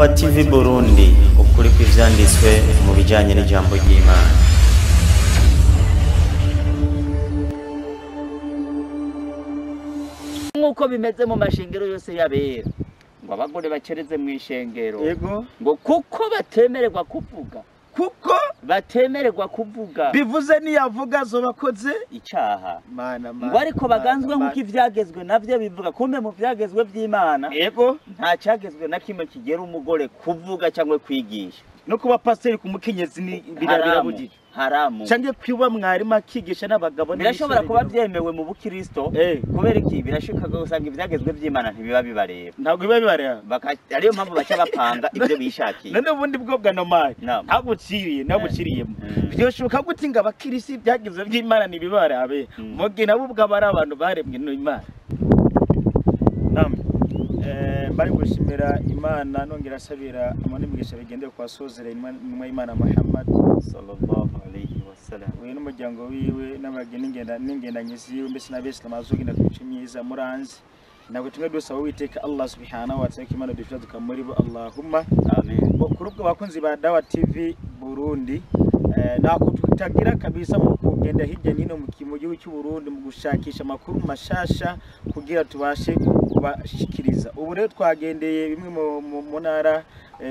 TV Burundi, ukuri kw'ivyanditswe mu bijanye n'ijambo ry'Imana. Nk'uko bimeze mu mashengero yose y'abera, ngo abagore bacereze mu ishengero, ngo kuko batemererwa kuvuga, kuko batemererwa kuvuga, bivuze niyavuga zobakoze icaha. Ngo ariko baganzwe nk'uko ivyagezwe navyo bivuga. Kumbe mu vyagezwe vy'Imana, yego, nta cagezwe na kimwe kigera umugore kuvuga cyangwa kwigisha. No kuba pasiteri ku mukenyezi ni birabujije, haramu. Canke kuba mwarimu akigisha n'abagabo birashobora kuba vyemewe mu bukristo. Kubera iki? Birashika gusanga ivyagezwe vy'Imana ntibiba bibareba, ntabwo biba bibareba, ariyo mpamvu baca bapanga ivyo bishakiye. None ubundi bwo bwa nomari ntabwo uciriye, ntabwo uciriyemo. Byoshoboka gute ngo abakirisi ivyagezwe vy'Imana ntibibarabe, mugihe nabo ubwabo ari abantu baremwe n'Imana? Naam. Bari gushimira Imana nongera asabira amanimugisha bigendeye kwa sozera intumwa y'Imana Muhammad sallallahu alayhi wasallam, we n'umuryango wiwe n'abageni n'ingendanyi ziwe, mbese n'abisilamu azogenda ku mico myiza muranzi. Ntabwo tumwe dusaba Uwiteka Allah subhanahu wa ta'ala Imana dufite tukamuri bo, Allahumma amen. Kuri ubwo bakunzi ba Dawa TV Burundi, nako tutagira kabisa mu kugenda hirya nino mu gihugu cy'u Burundi mu gushakisha amakuru mashasha kugira tubashe kubashikiriza. Ubu rero twagendeye bimwe mu ntara,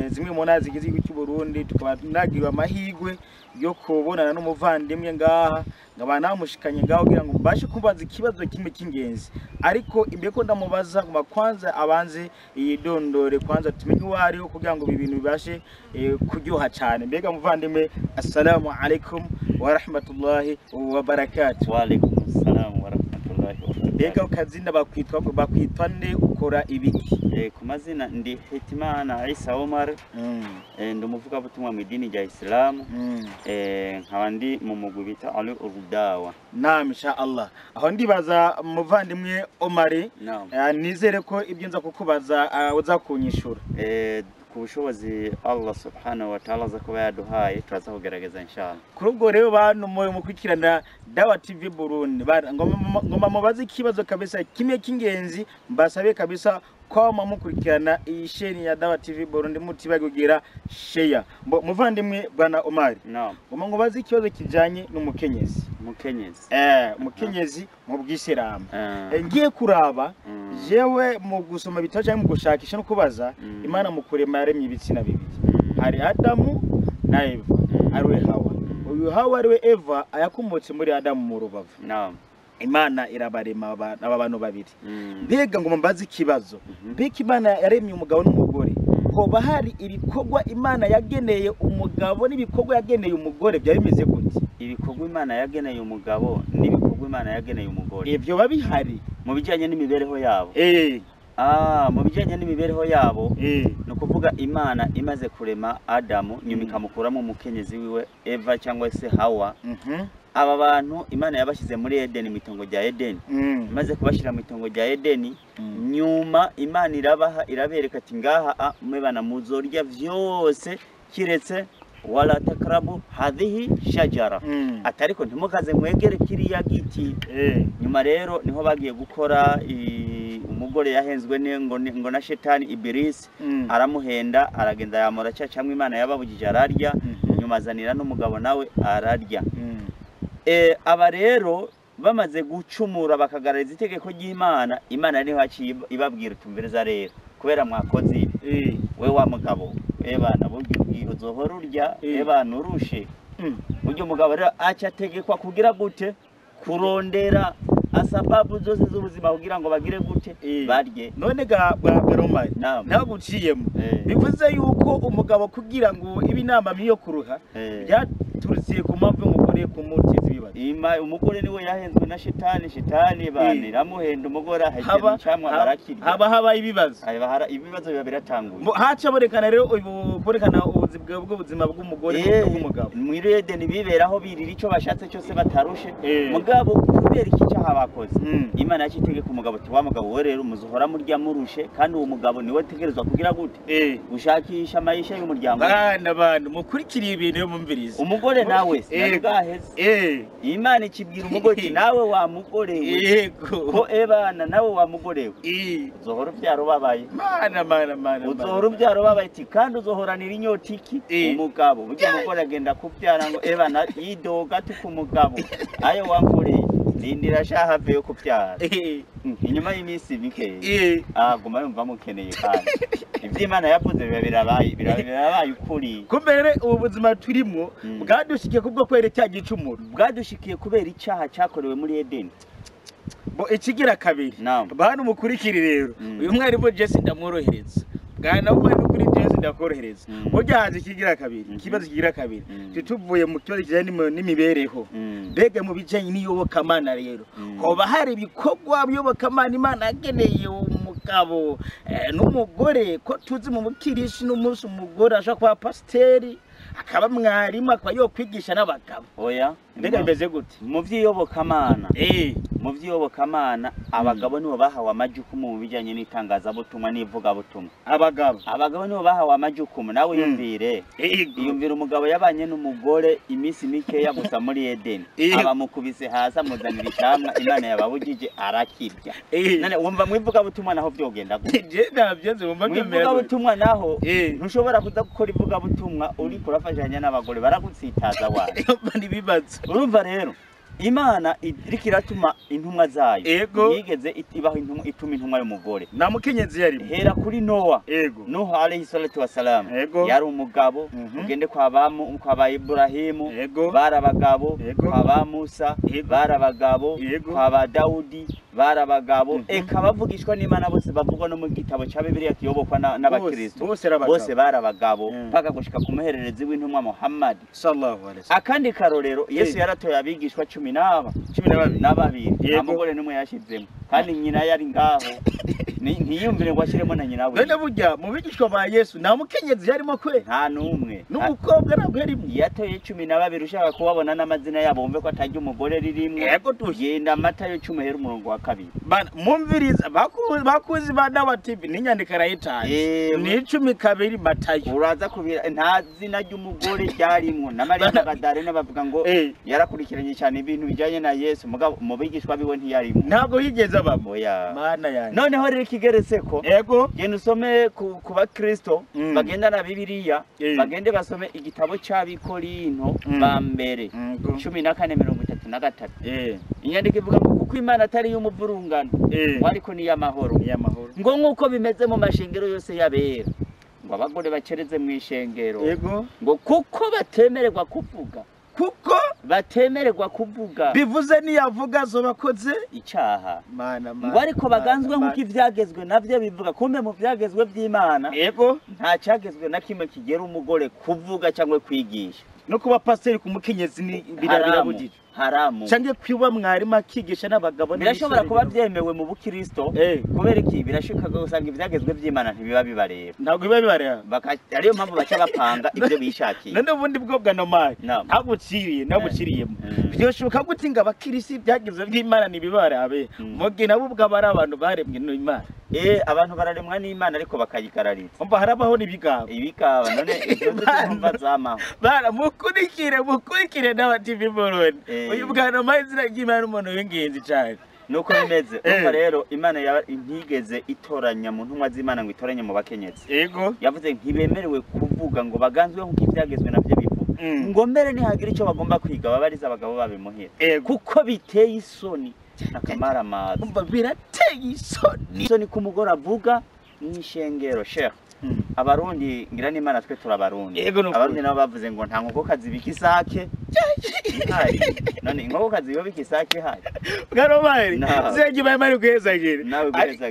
zimwe mu ntara zigize igihugu cy'u Burundi, tukaba nagiriwe amahirwe yo kubonana n'umuvandimwe ngaha, nkaba namushikanye ngaho kugira ngo mbashe kubaza ikibazo kimwe cy'ingenzi. Ariko imbere ko ndamubaza, ngoma kwanza abanze yidondore, kwanza tumenye uwo ariho kugira ngo ibi bintu bibashe kuryoha cyane. Mbega muvandimwe, assalamu alaikum wa rahmatullahi wa barakatuh. Wa alaikum assalam wa rahmatullahi wa barakatuh. Mbega ukazina bakwitwa nde, ukora ibiki? Ku mazina ndi Hitimana Isa Omar, ndi umuvugabutumwa mu idini rya Islam, nkaba ndi mu mugwi bita Al Urudawa. Naam, insha Allah. Aho ndibaza muvandimwe Omar, nizere ko ibyo nza kukubaza uza kunyishura. Ku bushobozi Allah subhanahu wa ta'ala aza kuba yaduhaye turaza kugerageza inshallah. Kuri ubwo rero bantu mukurikirana Dawa TV Burundi, ngoma mubaze ikibazo kabisa kimwe cy'ingenzi, mbasabe kabisa kwama mukurikirana iyi sheni ya Dawa TV Burundi mutibagugira share. Muvandimwe bwana Omar, ngoma mubaze ikibazo kijanye n'umukenyezi. Umukenyezi. Umukenyezi mu bwisilamu. Ngiye kuraba jewe mu gusoma bitabo cyangwa mu gushakisha no kubaza, Imana mu kurema yaremye ibitsina bibiri. Hari Adamu na Eva, ariwe Hawa. Uyu Hawa ariwe Eva ayakomotse muri Adamu mu rubavu. Naam. Imana irabarema aba bantu babiri. Mbega ngo mbaze ikibazo, mbega Imana yaremye umugabo n'umugore, hoba hari ibikorwa Imana yageneye umugabo n'ibikorwa yageneye umugore byari bimeze gute? Ibikorwa Imana yageneye umugabo n'ibikorwa Imana yageneye umugore, ivyo babihari mu bijanye n'imibereho yabo. Mu bijanye n'imibereho yabo, ni ukuvuga Imana imaze kurema Adamu nyuma ikamukuramo umukenyezi wiwe Eva cyangwa se Hawa. Aba bantu Imana yabashyize muri Edeni, mu itongo rya Edeni. Imaze kubashyira mu itongo rya Edeni, nyuma Imana irabaha, irabereka ati ngaha mwe bana muzorya vyose kiretse wala takrabu hadhihi shajara, atariko ntimukaze mwegere kiriya giti. Nyuma rero niho bagiye gukora, umugore yahenzwe ngo na shetani Ibilisi aramuhenda, aragenda yamura cya camwe Imana yababujije ararya. Nyuma azanira n'umugabo nawe ararya. Aba rero bamaze gucumura bakagarariza itegeko ry'Imana, Imana niho haciye ibabwira utumviriza rero kubera mwakoze ibi, we wa mugabo bana burya uzohora urya, bana urushe. Burya umugabo rero aca ategekwa kugira gute? Kurondera asababu zose z'ubuzima kugira ngo bagire gute? Barye. None ga Roma ntabwo uciyemo, bivuze yuko umugabo kugira ngo ibe inama miyo kuruha byaturutse ku mpamvu y'umugore kumuteza ibibazo. Umugore niwe yahenzwe na shetani, shetani bana iramuhenda umugore ahagera icamwa barakirya, haba ibibazo, ibibazo biba biratanguye. Haca borekana rero ubu borekana ubuzima bw'ubuzima bw'umugore n'ubw'umugabo. Muri Edeni biberaho birira ico bashatse cyose batarushe. Mugabo kubera iki cyaha bakoze, Imana yacitegeka umugabo ati wa mugabo we rero muzohora murya murushe, kandi uwo mugabo niwe tegerezwa kugira gute gushakisha amayisha y'umuryango. Bana bantu mukurikiriye ibintu yo mumvirize. Umugore nawe sinabwaheze. Imana ikibwira umugore ati nawe wa mugore we, ko ebana nawe wa mugore we uzohora ubyara ubabaye. Mana mana mana, uzohora ubyara ubabaye ati kandi uzohoranira inyota iki umugabo. Burya umugore agenda kubyara ngo ebana yidoga tuka umugabo ayo wamkoreye rindira shaha yo kubyara. Inyuma y'iminsi mike aguma yumva amukeneye, kandi ivy'Imana yavuze biba birabaye ukuri. Kumbe ubu buzima turimo bwadushikiye kubwo kwera cya gicumuro, bwadushikiye kubera icyaha cyakorewe muri Edeni. Bo ikigira kabiri bantu mukurikire rero, uyu mwarimu Jesse ndamworohereza bwana umwe kuri Jesse ndakorohereza. Burya haje ikigira kabiri, ikibazo kigira kabiri tutuvuye mu kibazo kijanye n'imibereho, mbega mu bijanye n'iyobokamana rero hoba hari ibikorwa by'yobokamana Imana yageneye umugabo n'umugore? Ko tuzi mu bukirishi n'umunsi umugore ashobora kuba pasiteri akaba mwarimu akaba yokwigisha n'abagabo. Oya, mbega bimeze gute mu by'iyobokamana? Mu by'iyobokamana abagabo nibo bahawe amajukumu mu bijyanye n'itangazabutumwa n'ivugabutumwa. Abagabo nibo bahawe amajukumu. Nawe yumvire, yumvira umugabo yabanye n'umugore iminsi mikeya gusa muri Edeni, abamukubise hasi amuzanira icamwa Imana yababujije arakirya. None wumva mu ivugabutumwa naho byogenda gute? Mu ivugabutumwa naho ntushobora kuza gukora ivugabutumwa uriko urafashanya n'abagore, baragutsitaza wawe. Urumva rero Imana iriko iratuma intumwa zayo, yigeze ibaho intumwa ituma intumwa y'umugore. Nta mukenyezi yarimo. Hera kuri Nowa. Nuhu alayhi salatu wassalam yari umugabo. Ugende kwa bamu kwa ba Ibrahimu bari abagabo, kwa ba Musa bari abagabo, kwa ba Daudi bari abagabo. Eka bavugishwa n'Imana bose bavugwa no mu gitabo ca Bibiliya kiyobokwa n'abakristo bose bari abagabo mpaka gushika ku muhererezi w'intumwa Muhammad sallallahu alaihi wasallam. Akandi karorero, Yesu yaratoye abigishwa 12 n'ababiri, nta mugore n'umwe yashizemo, kandi nyina yari ngaho. Ntiyumvire ngo ashyiremo na nyina we. None burya mu bigishwa ba Yesu nta mukenyezi yarimo kwe? Nta n'umwe, n'umukobwa ntabwo yarimo. Yatoye 12, ushaka kubabona n'amazina yabo wumve ko atajya umugore ririmwe. Genda Matayo 10 hera umurongo wa 2. Bana mumviriza bakuzi ba Dawa TV n'inyandiko arayitanze ni 12 Matayo. Uraza kubira nta zina ry'umugore ryarimwo. Na Mariya Magadalena bavuga ngo yarakurikiranye cyane ibintu bijyanye na Yesu, mugabo mu bigishwa biwe ntiyarimo, ntabwo yigeze abamo. Mana yanjye. Noneho rero ikigeretse ko genda usome ku bakristo bagenda na Bibiliya, bagende basome igitabo cy'Abikorinto ba mbere 14:33. Inyandiko ivuga ngo kuko Imana atari y'umuvurungano ariko ni iy'amahoro, ngo nk'uko bimeze mu mashengero yose y'abera, ngo abagore bacereze mu ishengero, ngo kuko batemererwa kuvuga, kuko batemererwa kuvuga, bivuze niyavuga zobakoze icyaha. Ngo ariko baganzwe nk'uko ivyagezwe navyo bivuga. Kumbe mu vyagezwe by'Imana nta cyagezwe na kimwe kigera umugore kuvuga cyangwa kwigisha. No kuba pasiteri ku mukenyezi ni birabujije, haramu. Canke kuba mwarimu akigisha n'abagabo birashobora kuba byemewe mu bukristo. Kubera iki? Birashika usanga ivyagezwe by'Imana ntibiba bibareba, ntabwo biba bibareba, ariyo mpamvu baca bapanga ibyo bishakiye. None ubundi bwo bwa nomari ntabuciriyemo byoshoboka gute ngo abakirisi ibyagezwe by'Imana ntibibarabe, mugihe nabo ubwo ari abantu baremwe n'Imana? Abantu bararemwa n'Imana ariko bakayikarariza. Umva harabaho n'ibigaba. Ibigaba none ibyo nzumva zamaho. Bara mukurikire Dawa TV Burundi. Uyu bwana izina ry'Imana umuntu w'ingenzi cyane. Nuko bimeze. Umva rero Imana ntigeze itoranya mu ntumwa z'Imana ngo itoranye mu bakenyezi. Yavuze ntibemerewe kuvuga ngo baganzwe nk'uko ibyagezwe navyo bivuga. Ngo mbere nihagira icyo bagomba kwiga babariza abagabo babimuhira. Kuko biteye isoni akamaramaza. Umva birateye isoni. Isoni ku mugore avuga mw'ishengero sheikh. Abarundi ngira n'Imana twe turabarundi. Abarundi nabo bavuze ngo nta nkokokazi bika isake ihari. None inkokokazi yo bika isake ihari. Bwaromari zegi bayi guhezagire.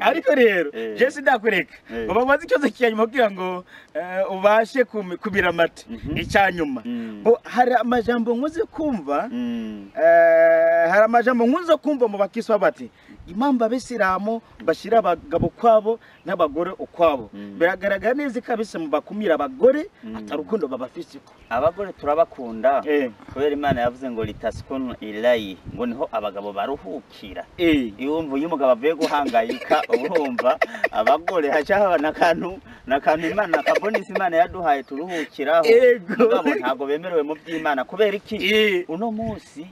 Ariko rero je sindakureka ngo babaze ikibazo cyanyuma kugira ngo ubashe kumira amata icyanyuma. Bo hari amajambo nkuze kumva, hari amajambo nkuze kumva mu bakiswa bati Impamvu abisilamu bashira abagabo kwabo n'abagore ukwabo, biragaragara neza ko abisilamu bakumira abagore, atarukundo babafisiko. Abagore turabakunda kubera Imana yavuze ngo litaskunu ilayi, ngo niho abagabo baruhukira. Iyo wumva uyu mugabo avuye guhangayika, urumva abagore haca haba n'akantu Imana akabonisa, Imana yaduhaye turuhukiraho. Mugabo ntabwo bemerewe mu by'Imana. Kubera iki? Uno munsi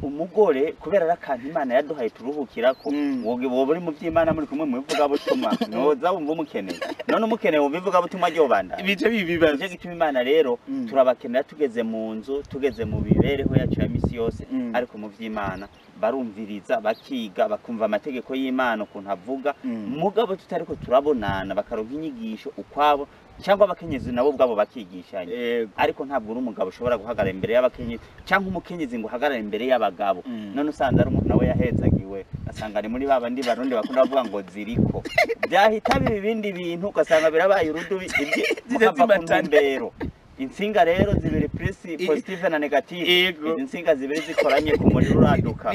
umugore kubera ari akantu Imana yaduhaye turuhukirako, wowe uri mu by'Imana muri kumwe mu ivugabutumwa, noza wumva umukeneye. None umukeneye wumva ivugabutumwa ryobandanya. Ibice bibibazo. Nicyo gituma Imana rero turabakenera tugeze mu nzu, tugeze mu mibereho yacu ya misi yose, ariko mu by'Imana barumviriza, bakiga, bakumva amategeko y'Imana ukuntu avuga, mugabo tutariko turabonana, bakaronka inyigisho ukwabo, cyangwa abakenyezi nabo ubwabo bakigishanya. Ariko ntabwo uri umugabo ushobora guhagarara imbere y'abakenyezi, cyangwa umukenyezi ngo uhagarare imbere y'abagabo. None usanze ari umuntu nawe yahezagiwe, asanga ari muri ba bandi Barundi bakunda bavuga ngo ziriko, byahita biba ibindi bintu, ugasanga birabaye urudubi, mukava ku ntumbero. Insinga rero zibiri plus positive na negative, izi nsinga zibiri zikoranye ku muriro uraduka.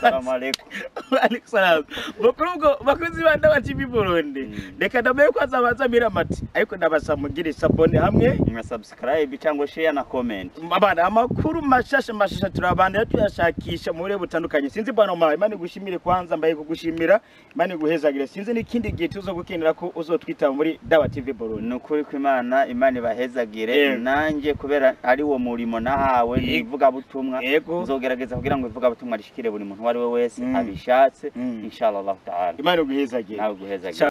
Salamu alaikum. Alaikum salam. Bakuru ubwo bakunzi ba Dawa TV Burundi, reka ndameye ko azabanza miramati, ariko ndabasaba mugire sabone hamwe na subscribe cyangwa share na comment. Abana amakuru mashasha mashasha turabandira tuyashakisha mu buryo butandukanye. Sinzi bwana Omar, Imana igushimire kwanza, mbaye kugushimira, Imana iguhezagire. Sinzi n'ikindi gihe tuzogukenera ko uzotwita muri Dawa TV Burundi. Nukuri ko Imana ibahezagire. Nanjye kubera ari wo murimo nahawe ivugabutumwa, nzogerageza kugira ngo ivugabutumwa rishikire buri muntu uwo ari we wese abishatse, inshallah ta'ala. Imana iguhezagire. Nawe iguhezagire.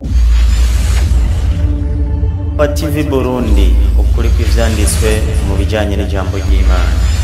TV Burundi, ukuri kw'ivyanditswe mu bijanye n'ijambo ry'Imana.